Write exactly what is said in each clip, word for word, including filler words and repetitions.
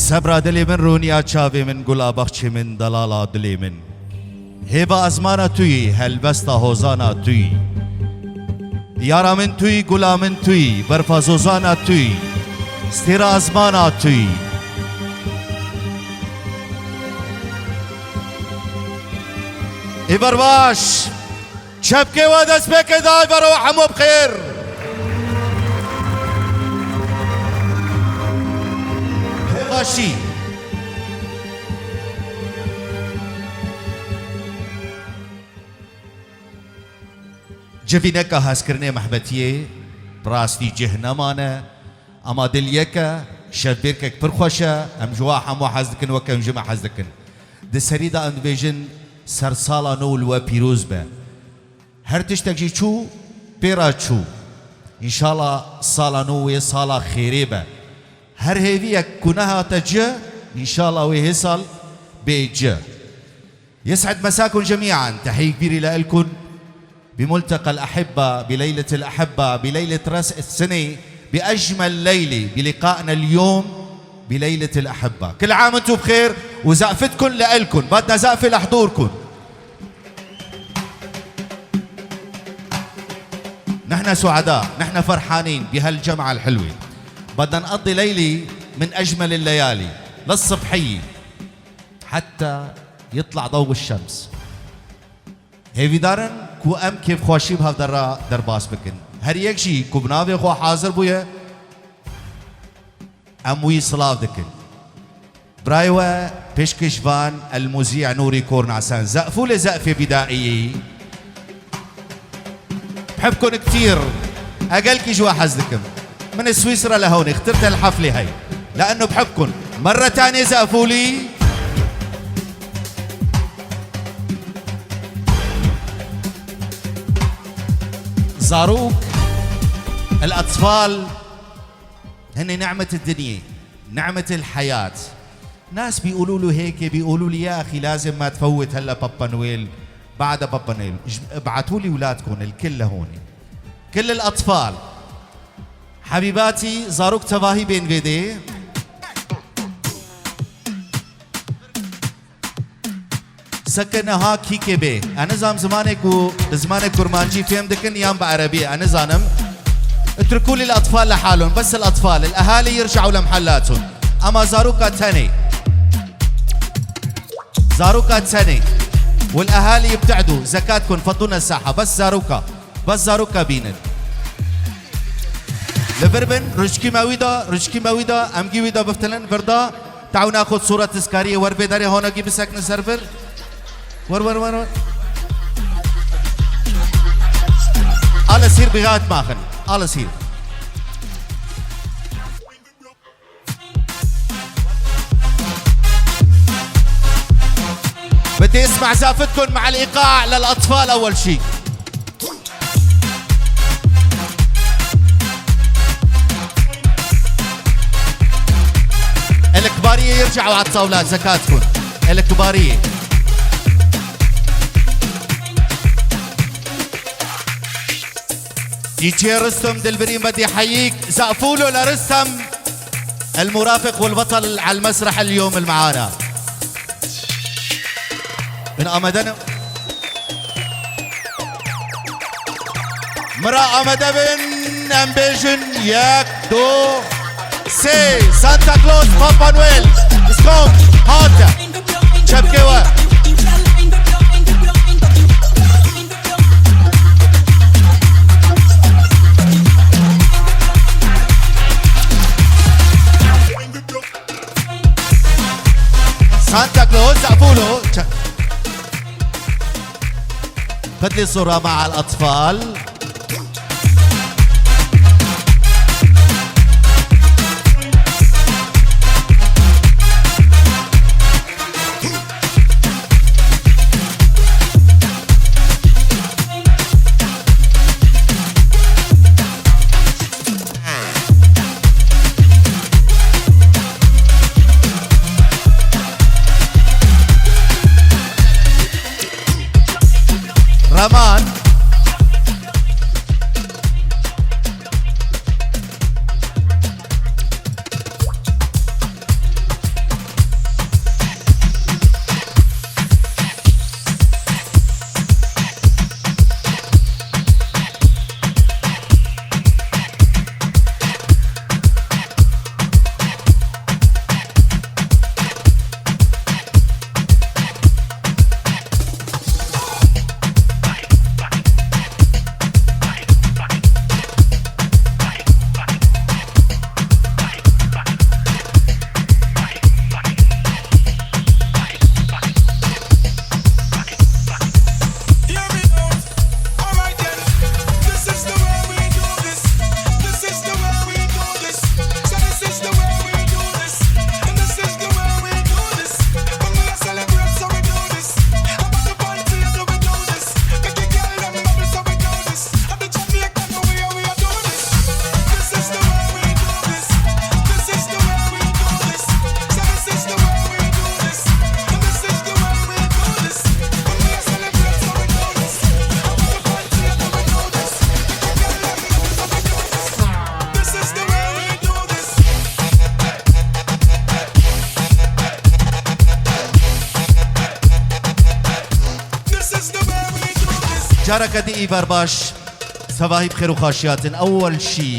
Sebra dilê min, rûniya çavê min, gula baxçê min, delala dilê min. Hêva ezmana tu yî, helbesta hozana tu yî. Yara min tu yî, gula min tu yî, berfa zozana tu yî, stêra ezmana tu yî. Ê berbaş. Çepkê we dest pê ke, dayê bero hemû bi xêr. Hê başî. Civîneka hezkirinê mehbetiyê bi rastî cih nemane. Ema dil yek e, şevbêrkek pir xweş e, em ji we hemû hez dikin, weke em ji me hez dikin. Di serî de em dibêjin, sersala nû li we pîroz be. Her tiştek jî çû, pê re çû. Înşala sala nû wê sala xêrê be. Her hêviyek ku nehate ci, înşala wê hê sal bê ci. يسعد مساكم جميعا. تحية كبيرة لإلكم بملتقى الأحبة، بليلة الأحبة، بليلة رأس السنة، بأجمل ليلة، بلقائنا اليوم بليلة الأحبة. كل عام وانتم بخير، وزقفتكم لإلكم. بدنا زقفة لحضوركم. نحن سعداء، نحن فرحانين بهالجمعة الحلوة. بدنا نقضي ليلة من أجمل الليالي للصبحية حتى يطلع ضوء الشمس. Hêvîdar in ku em kêfxweşî bi hev de re derbas bikin. Her yek jî ku bi navê xwe hazir bûye, em wî silav dikin. Birayê we pêşkêşvan El Muzî Nûrî Kornasen, زقفولي زقفة بدائية. بحبكن كتير. أقلكي جوا حزدكم. من سويسرا لهون اخترت الحفلة هاي لأنه بحبكن. مرة تانية زقفولي. زاروك الأطفال هن نعمة الدنيا، نعمة الحياة. ناس بيقولوا له هيك، بيقولوا لي: "يا أخي، لازم ما تفوت هلأ بابا نويل، بعد بابا نويل." ج-، ابعتوا لي أولادكم الكل لهون. كل الأطفال. حبيباتي، زاروك تباهي بين فيدي. سكنها كيكي بي. أنا زام زمانك و زمانك كرمانجي فهم دكن يان بعربي. أنا زانم. اتركوا لي الأطفال لحالهم، بس الأطفال، الأهالي يرجعوا لمحلاتهم. أما زاروكا تاني. زاروكا تاني. والأهالي يبتعدوا، زكاتكم، فضونا الساحة، بس زاروكا. بس زاروكا بينن. لفربن، رجكي ما ويدا، رجكي ما ويدا، أمجي ويدا بفتلن، فردا. تعالوا ناخذ صورة تذكارية. ور بيداري هون أجي بسكن سيرفر. ور، ور، ور، ور. على سير بغاية ماخن. على سير. بدي اسمع زافتكم مع الإيقاع للأطفال أول شي. الكبارية يرجعوا على الطاولات، زكاتكم. الكبارية. دي جي رستم دلبري، بدي أحييك. زقفولو لرستم المرافق والبطل على المسرح اليوم معانا. من آمدن مرا آمده بن، ام بيجن ياك دو سي. سانتا كلوز، بابا نويل، سكوم، هاتا، شبكة و سانتا كلوز، زقفولو. خد لي صورة مع الأطفال. رمان. Careke dî îvar baş, sevahî bi xêr û xweşiya hatin. Ewel şî,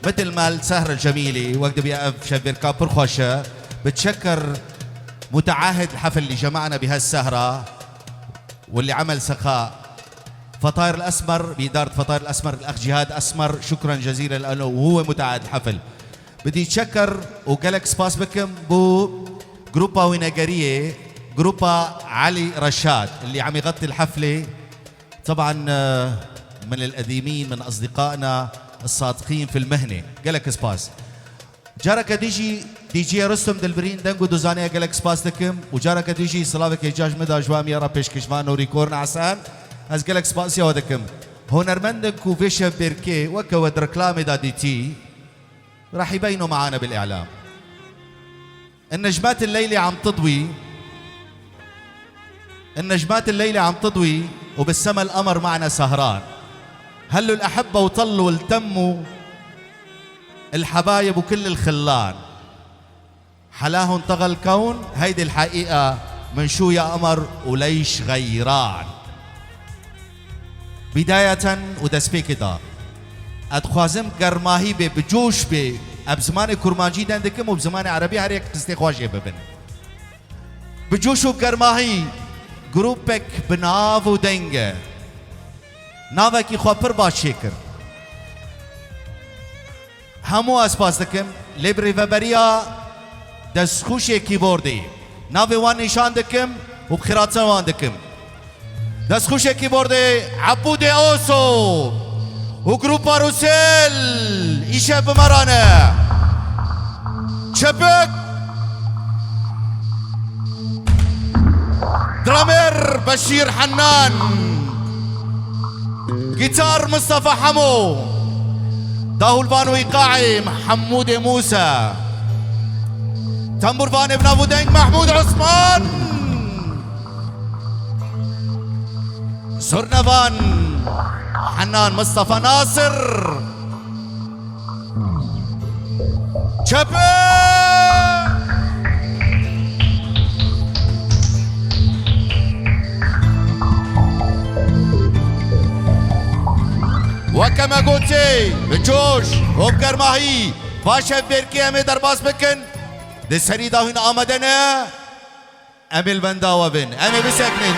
mitil me li sehra cemîlî, wek dibî ev şevbêrka pir xweş e, bi çeker متعهد الحفل اللي جمعنا بهالسهرة واللي عمل سخاء فطاير الأسمر، بإدارة فطاير الأسمر الأخ جهاد أسمر، شكرا جزيلا له وهو متعهد الحفل. بدي شكر وقالك سباس بكم بو جروبا ويناجرية، جروبا علي رشاد اللي عم يغطي الحفلة. طبعا، آه، من القديمين، من أصدقائنا الصادقين في المهنة. قالك سباس. Careke dî jî D J Rustum Dilbirîn deng û duzaniya gelek spas dikim û careke dî jî silavekê ca ji min da ji we em ya re pêşkêşvan Nûrî Korn Hesen. Ez gelek spasiya we dikim. Hunermendin ku vê şevbêrkê weke we di reklamê de dîtî, رح يبينوا معانا بالإعلام. النجمات الليلة عم تضوي، النجمات الليلة عم تضوي، وبالسما القمر معنا سهران. هلوا الأحبة وطلوا التموا الحبايب وكل الخلان. حلاهم طغى الكون، هيدي الحقيقة، من شو يا قمر وليش غيران. بداية û destpêkê de, ez dixwazim germahî bê, bi coş bê. Ez bi zimanê kurmancî deng dikim û bi zimanê erebî her yek qistê xwe jê bibin. Bi coş û germahî, grûpek bi nav û deng e. Navekî xwe pir baş çêkir. Hemû ez spas dikim, lê bi rêveberiya destxûşê kîbordê, navê wan nîşan dikim û bi xêrhatina wan dikim. Destxûşê kîbordê Ebûdê Oso û grûpa Rûsêl îşev bi me re ne. Çepik. Dramer Beşîr Hennan. Gitar Mustafa Hemo. Dahulvan û îqaê Hemûdê Mûsa. Tembûrvanê bi nav û deng Mehmûd Osman. Zurnevan Hennan Mustafa Nasir. Çepe! Weke me gotê, bi coş û bi germahî, va şevbêrkê em ê derbas bikin. Di serî de hûn amade ne? Em ê li benda we bin. Em ê bisekinin.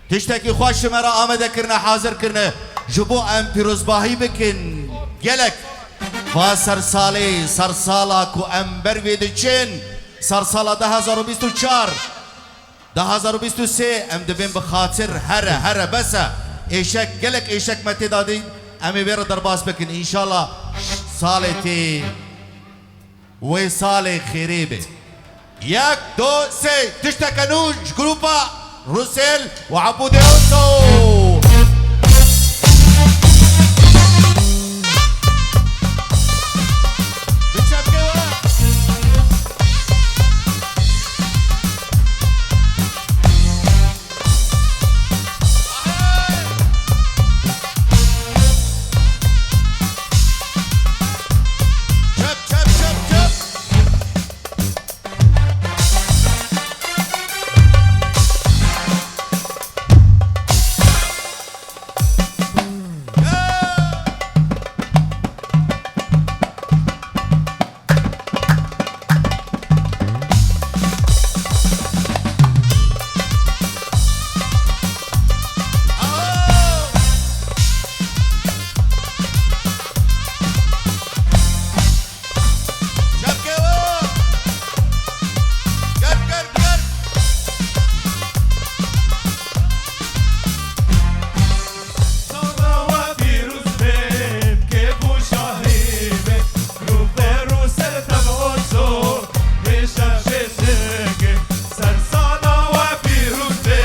Tiştekî xweş ji me re amade kirine, hazir kirine. Ji bo em pîrozbahî bikin. Gelek. Va sersalê, sersala ku em ber vê diçin. Sersala du hezar û bîst û çar. Du hezar û bîst û sê em dibên bi xatir here, here bes e. Êşek, gelek êşek me tê de dî. Em ê vê re derbas bikin. Înşallah salê tê. Wê salê xêrê be. Yek, du, sê. Tişteke nû ji grûpa Rûsêl û Ebûdê Oso. Bi çepkê we. Çep, çep, çep, çep. Sala we pîroz be, bi kêf û şahî be, grûp Rûsêl tev oso, vê şev jê çêke. Sersala we pîroz be,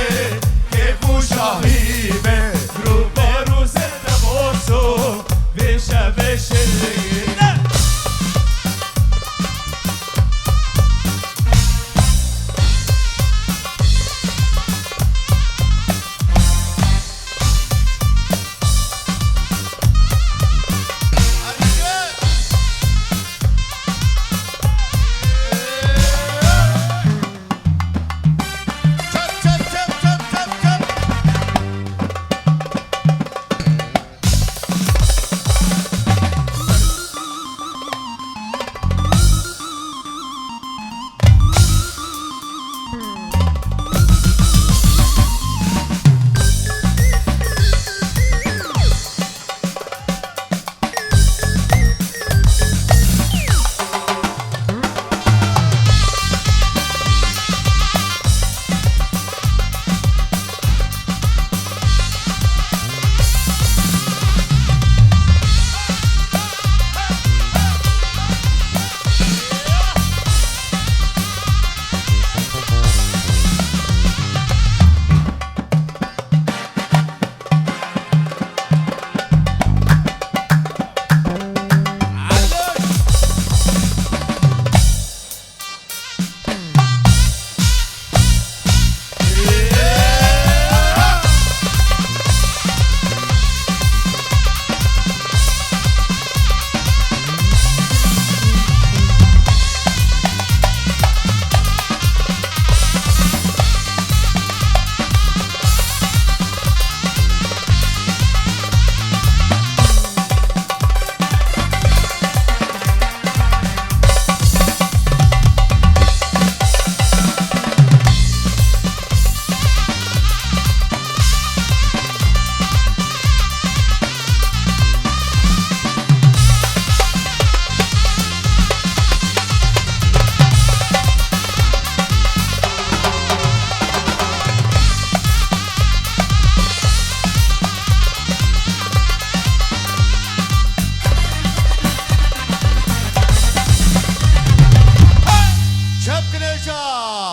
kêf û şahî be, grûp Rûsêl tev oso, vê şev jê çêke.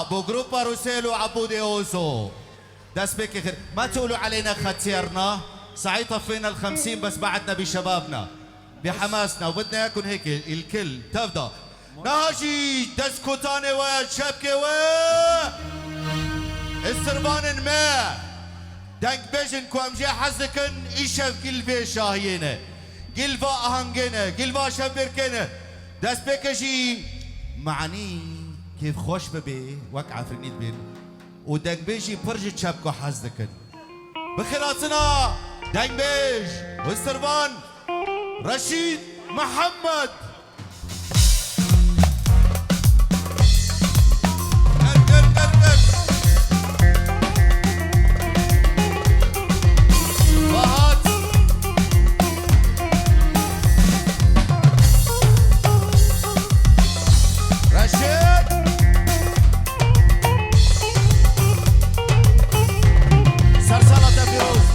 بو جروب باروسيل وعبودي اوزو. داس بيكي خير. ما تقولوا علينا ختيرنا. صحيح طفينا الخمسين، بس بعدنا بشبابنا، بحماسنا، وبدنا اياكم هيك الكل تفضى. ناجي داس كوتاني وشبكي و استربان ما. دنگ بيجن كوام جي حزكن ايشف قلبي شاهينه. قلبا اهنگينه، قلبا شبركينه. داس بيكي جي معني كيف خوش ببي وك عفرينيت بين. و دەنگبێژی پڕ ji çepko hez dikin. Bi xêratina dengbêj û sirvan Reşîd Mihemed. Gel, gel, gel, gel. Bahat. Reşîd. Ser sala te pîroz.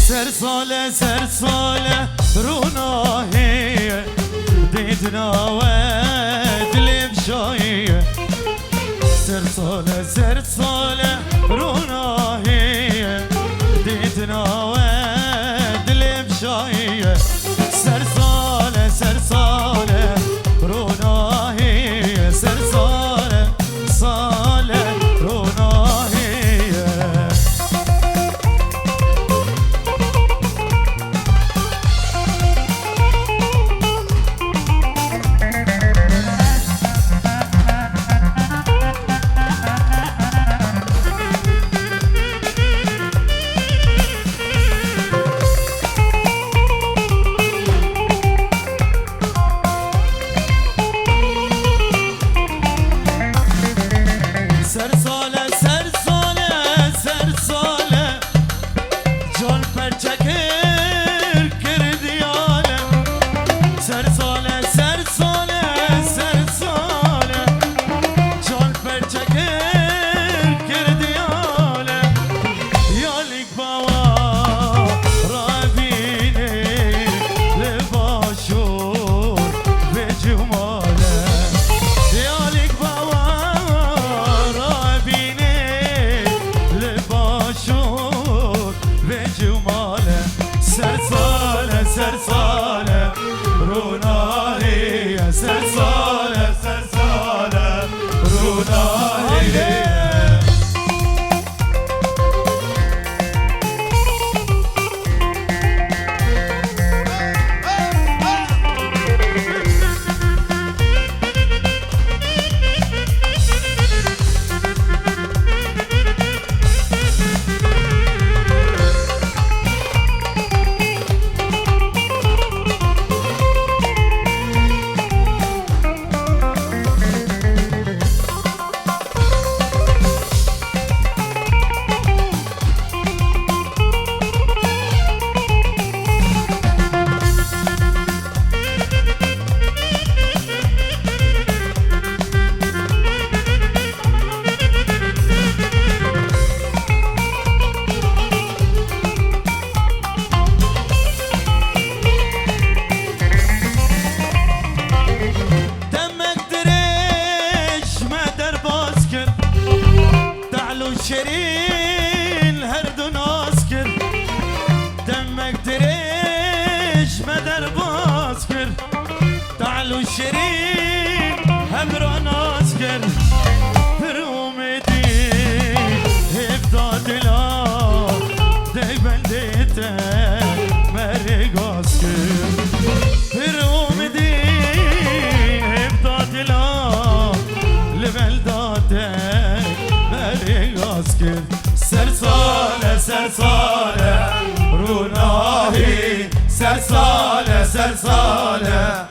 Ser sale, ser sale, rûnahî, dîdina we dilê bişayî. Ser sale, ser sale, rûnahî, dîdina we dilê bişayî. Ser sale, ser sale, rûnahî, ser sale, sale, rûnahî. Ser sale, ser sale, ser sale. Can perçe kir, kir diyale. Ser sale, ser sale, ser sale. Can perçe kir, kir diyale. Yalîk bawa rabînê li başûr vê cumale. Yalîk bawa rabînê li başûr vê cumale. Ser sale, ser sale, rûnahî ye. Ser sale, ser sale, rûnahî ye. Demek dirêj me derbas kir, tehl û şêrîn her du nas kir. Demek dirêj me derbas kir, tehl û şêrîn hev ra nas kir. Pir umêdî hêv da dila, dey bendê te me rê gaz kir. Her sale